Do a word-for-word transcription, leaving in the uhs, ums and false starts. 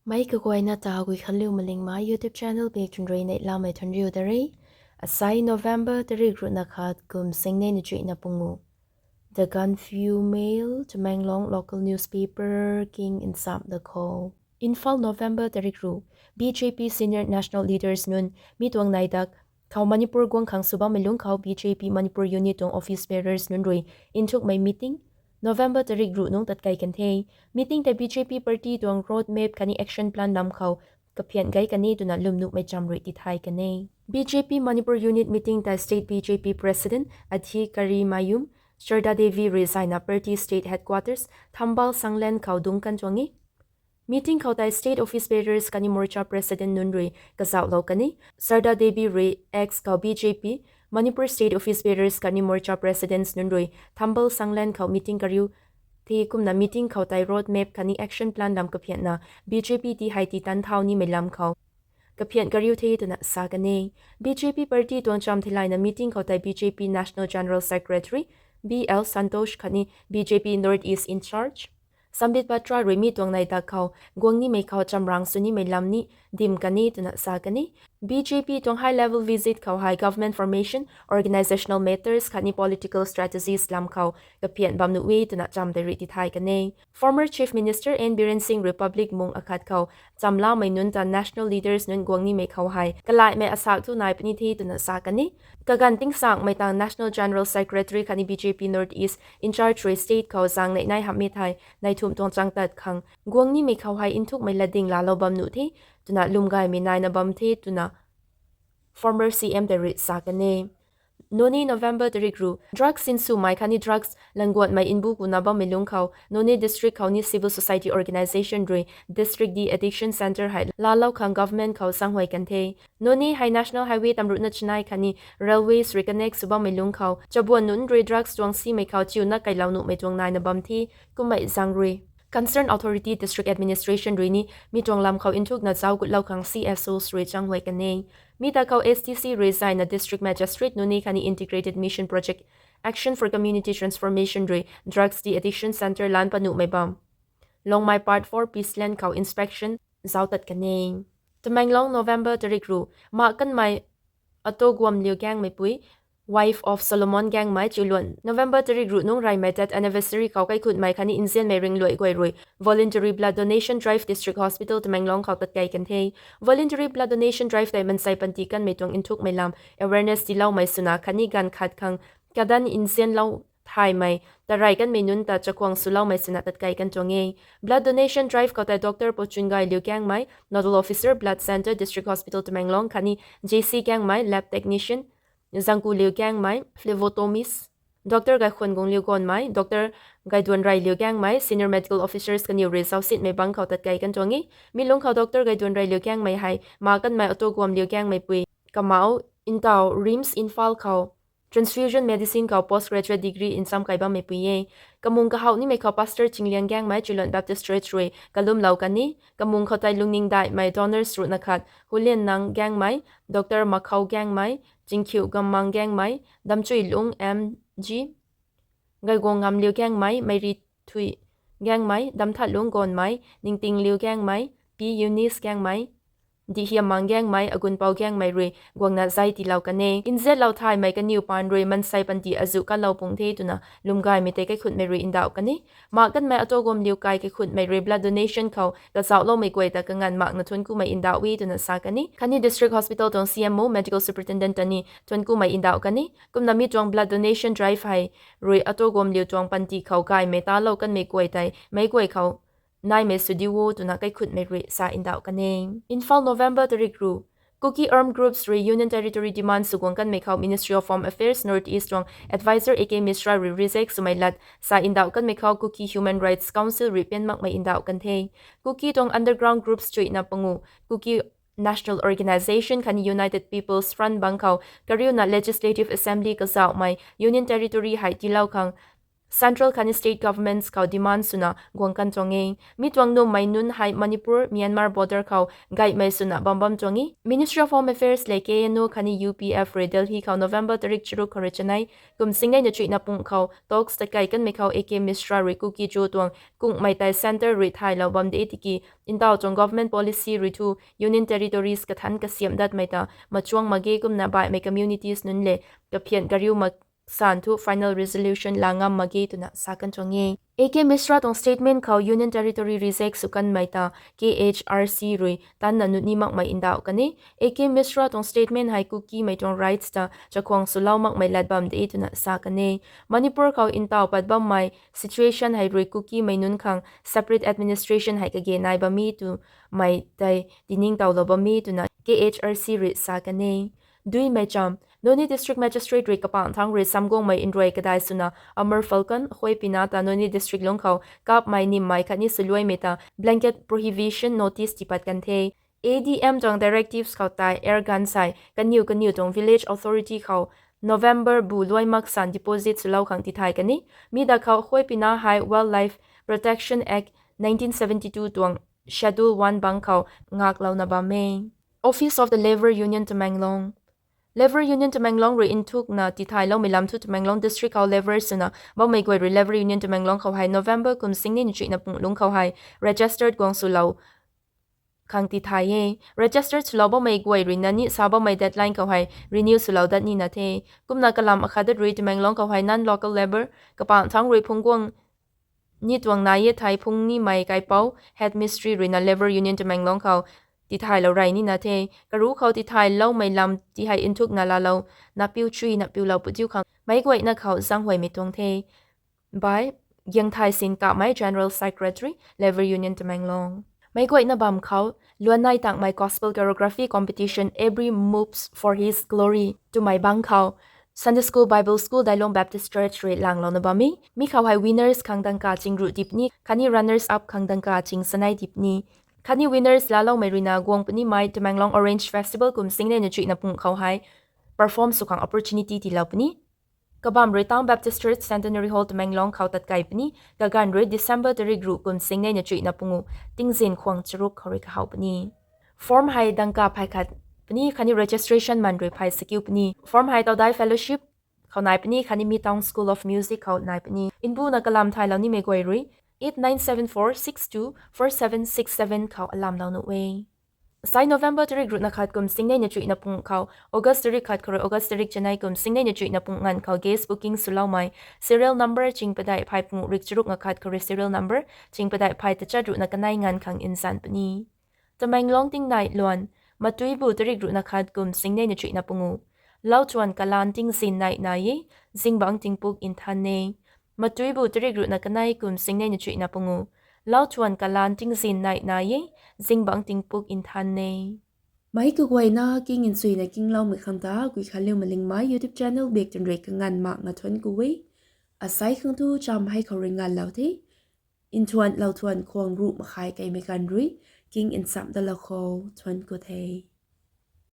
Mei kaguayna ta Guikhanliu Malingmei YouTube channel bik tun rui neihlamei thuanriu da re. Asai November tarik ruhna khat kum singnei na chuihna pungu. The Gaanphiu Mail, Tamenglong local newspaper king nsam da khou. Imphal, November tarik ruh, B J P senior national leaders nunc mi tuang nai dak khou Manipur guang khang sw bammei lungc khou B J P Manipur unit tuang office bearers nunc rui nthukmei meeting November tarik ruh nungc tatkai kan the. Meeting tei B J P party tuang road map khatni action plan lam khou kaphian gay kan e twna lwmnuhmei cham rui tithay kan e. B J P Manipur unit meeting tei state B J P president Adhikarimayum Sharda Devi rui zayna party state headquarters Thambal Sanglen khou dungc kan tuang e. Meeting khou tei state office bearers khatni morcha president nunc rui kazauhlou kan e. Sharda Devi rui X khou B J P Manipur state office bearers khatni morcha presidents nunc rui Thambal Sanglen khou meeting kariu the, kumna meeting khou tei road map khatni action plan lam kaphianna B J P ti hei titan thau nimei lam khou kaphian kariu the twna sa kan e. B J P party tuang cham theilayna meeting khou tei B J P National General Secretary B L Santosh khatni B J P North East in-charge Sambit Patra rui mi tuang nai dak khou guang nimei khou chamrang sw nimei lam ni dim kan e twna sa kan e. B J P tuang high level visit khou hei government formation, organizational matters khatni political strategies lam khou kaphian bam nuh e twna cham tei rui tithay kan e. Former Chief Minister N Biren Singh rui public mung akhat khou chamlamei nunc ta national leaders nunc guang nimei khou hei kalaimei asak thu nai puni the twna sa kan e. Kaganv tingsaengmei tang National General Secretary khatni B J P North East in-charge rui state khou zaeng neih nai hamhmei thei neih thumh tuang chang tat khang guang nimei khou hei nthukmei latding laalou bam nuh the twna lwmgaymei naina bam the twna former C M tei rui sa kan e. Noney, November tarik ruh, drugs sinswmei khatni drugs languanmei mbu kuna bammei lungc khou Noney district khou ni civil society organisation rui district de-addiction centre hei laalou khang government khou zaenghuay kan the. Noney hei national highway tamruhna chanei khatni railways rui connect sw bammei lungc khou chabuan nunc rui drugs tuang simei khou chiuna kailou nuhmei tuang naina bam the. Kummei zaeng rui concerned authority, district administration rui ni mi tuang lam khou nthukna zauc gutlou khang C S Os rui zaenghuay kan e. Mi ta khou S D C rui zayna district magistrate Noney khatni Integrated Mission Project Action for Community Transformation rui drugs de-addiction centre lan pat nuhmei bam Longmai Part four Peace Land khou inspection zauc tat kan e. Tamenglong, November tarik ruh, mak kanmei Auto Guamliu Gaengmeipui, wife of Solomon Gaengmei, chiuluan November tarik ruh nungc reymei death anniversary khou kaikhutmei khatni nzianmei ringluai guay rui voluntary blood donation drive District Hospital Tamenglong khou tatkei kan the. Voluntary blood donation drive tei mansei panty kanmei tuang nthukmei lam awareness tiiloumei swna khatni ganv khat khang kadanv nzianlou thaymei tarey kanmei nunc ta chakhwang swloumei swna tatkei kan tuang e. Blood donation drive khou tei Doctor Pochungayliu Gaengmei, Nodal Officer, Blood Centre, District Hospital Tamenglong khatni J C Gaengmei, Lab Technician, Zangkuliu Gaengmei, Phlebotomist, Doctor Gaikhwangungliu Gaanmei, Doctor Gaiduanreyliu Gaengmei, Senior Medical Officers kaniw rui zaucsinmei bangc khou tatkei kan tuang e. Mi lungc khou Doctor Gaiduanreyliu Gaengmei hei mak kanmei Auto Guamliu Gaengmeipui kamau ntaw RIMS Imphal khou transfusion medicine khou post graduate degree ncham kai bammeipui e. Kamung kahaw nimei khou Pastor Chingliang Gaengmei, Chiuluan Baptist Church rui kalumlou kan e. Kamung khou tei lungning daihmei donors ruhna khat Huliannang Gaengmei, Doctor Makhou Gaengmei, Chingkhiu Gammang Gaengmei, Damchuilung M G, Gaiguang Ngamliu Gaengmei, Meiri Thui Gaengmei, Damthatlung Gaanmei, Ningtingliu Gaengmei, Pi Eunice Gaengmei, Dihiammang Gaengmei, Agunpou Gaengmei rui guangna zai tiilou kan e. Nzianlou thaymei kaniw paan rui mansei panty azuh kalou pung the twna lwmgaymei tei kaikhutmei rui ndauh kan e. Mak kanmei Auto Guamliu kai kaikhutmei rui blood donation khou kazauhloumei guay ta kanganv makna thuanckumei ndauh e twna sa kan e. Khatni District Hospital tuang C M O, Medical Superintendent ta ni thuanckumei ndauh kan e. Kumna mi tuang blood donation drive hei rui Auto Guamliu tuang panty khou gaymei talou kanmei guay tei meic guay khou naimei sw diu o twna kaikhutmei rui sa ndauh kan e. Imphal, November tarik ruh, Kuki armed groups rui Union Territory demand sw guang kanmei khou Ministry of Home Affairs North East tuang Advisor A K Mishra rui reject swmei lat sa ndauh kanmei khou Kuki Human Rights Council rui pian makmei ndauh kan the. Kuki tuang underground groups chuihna pangu Kuki National Organisation khatni United People's Front bangc khou kariuna Legislative Assembly kazauhmei Union Territory hei tiilou khang central khatni state governments khou demand swna guang kan tuang e. Mi tuang nummei nunc hei Manipur, Myanmar border khou gaymei swna bam bam tuang e. Ministry of Home Affairs le K N O khatni U P F rui Delhi khou November tarik charuk khou rui chanei kum singnei na chuihna pung khou talks tatkei kanmei khou A K Mishra rui Kuki-Zo tuang kungmei tei centre rui thaylou bam de tiki, ntaw tuang government policy rui thu Union Territories kathanc kasiamh datmei ta machuang mak ge, kumna baihmei communities nunc le kaphian kariu mak san thu final resolution la ngam mak ge twna sa kan tuang e. A K Mishra tuang statement khou Union Territory reject sw kanmei ta K H R C rui tanna nuni makmei ndauh kan e. A K Mishra tuang statement hei Kukimei tuang rights ta chakhwang swlou makmei lat bam de twna sa kan e. Manipur khou ntaw pat bammei situation hei rui Kukimei nunc khang separate administration hei kage nai bam e twmei tei tiningtowlou bam e twna K H R C rui sa kan e. Duimei cham, Noney District Magistrate rui kapangc thangc rui samguangmei nruai kadai swna Amur Falcon, Huaypina ta Noney District lungc khou kapmei nimmei khatni swluaimei ta blanket prohibition notice tipat kan the. A D M tuang directives khou tei air gun sei kaniw kaniw tuang village authority khou November bu luai mak san deposit swlou khang tithay kan e. Mi da khou Huaypina hei Wildlife Protection Act nineteen seventy-two tuang Schedule one bang khou ngaklouna bam e. Office of the Labour Union Tamenglong. Labour Union Tamenglong rui nthukna tithayloumei lam thu Tamenglong District khou labour swna bammei guay rui Labour Union Tamenglong khou hei November kum singnei na chuihna pung lungc khou hei registered guang swlou khang tithay e. Registered swlou bammei guay rui nani sa bammei deadline khou hei renew swlou dat nina the. Kumna kalam akhat dat rui Tamenglong khou hei non-local labour kapangc thangc rui phungc guang ni tuang nai e thei phungc nimei kaipouc head mistry ruina Labour Union Tamenglong khou tithaylou rey nina the. Karu khou tithayloumei lam ti hei nthukna laalou napiu chui napiulou pudiu khang meic guayna khou zaenghuaymei tuang the. By Giangthai Sin Kamei, General Secretary, Labour Union Tamenglong. Meic guayna bam khou luannei tangmei gospel choreography competition Every Moves for His Glory twmei bang khou Sunday School Bible School Dailong Baptist Church rui langlouna bam e. Mi khou hei winners khang dangka ching ruh dipni khatni runners up khang dangka ching sanei dipni. Khatni winners laaloumei ruina guang punimei Tamenglong Orange Festival kum singnei na chuihna pung khou hei perform sw khang opportunity tiilou puni. Kabam rui Town Baptist Church, Centenary Hall, Tamenglong khou tatkai puni. Kaganv rui December tarik ruh kum singnei na chuihna pungu tingzin khwang charuk khou rui kahaw puni. Form hei dangka phey khat puni khatni registration man rui phey sakiu puni. Form hei Taudai Fellowship khou nai puni khatni Mi Town School of Music khou nai puni. Nbuna kalam thaylou nimei guay rui eight nine seven four six two four seven six seven khou alamlou nuh e. Sai November tarik ruhna khat kum singnei na chuihna pung khou August tarik khat khou rui August tarik chanei kum singnei na chuihna pung nganv khou guest booking swloumei serial number ching padeih phey pungu rik charuk nga khat khou rui serial number ching padeih phey tachat ruhna kanei nganv khang nzan puni. Tamenglong tingnai luan, Matuibu tarik ruhna khat kum singnei na chuihna pungu. Lauthuan kalan tingzin nai nai e, zingbangc tingpuk nthan e. Matuibu tarik ruhna kanei kum singnei na chuihna pungu. Lauthuan kalan tingzin nai nai e, zingbangc tingpuk nthan e. Meic kaguayna king nchuina kingloumei khang ta Guikhanliu Malingmei YouTube channel bak twn rui kanganv mak nga thuanc ku e. Asai khang thu cham hei khou rui nganvlou the. Nthuan lauthuan khwang ruh makhai keimei ganv rui king nchamh dalou khou thuanc ku the.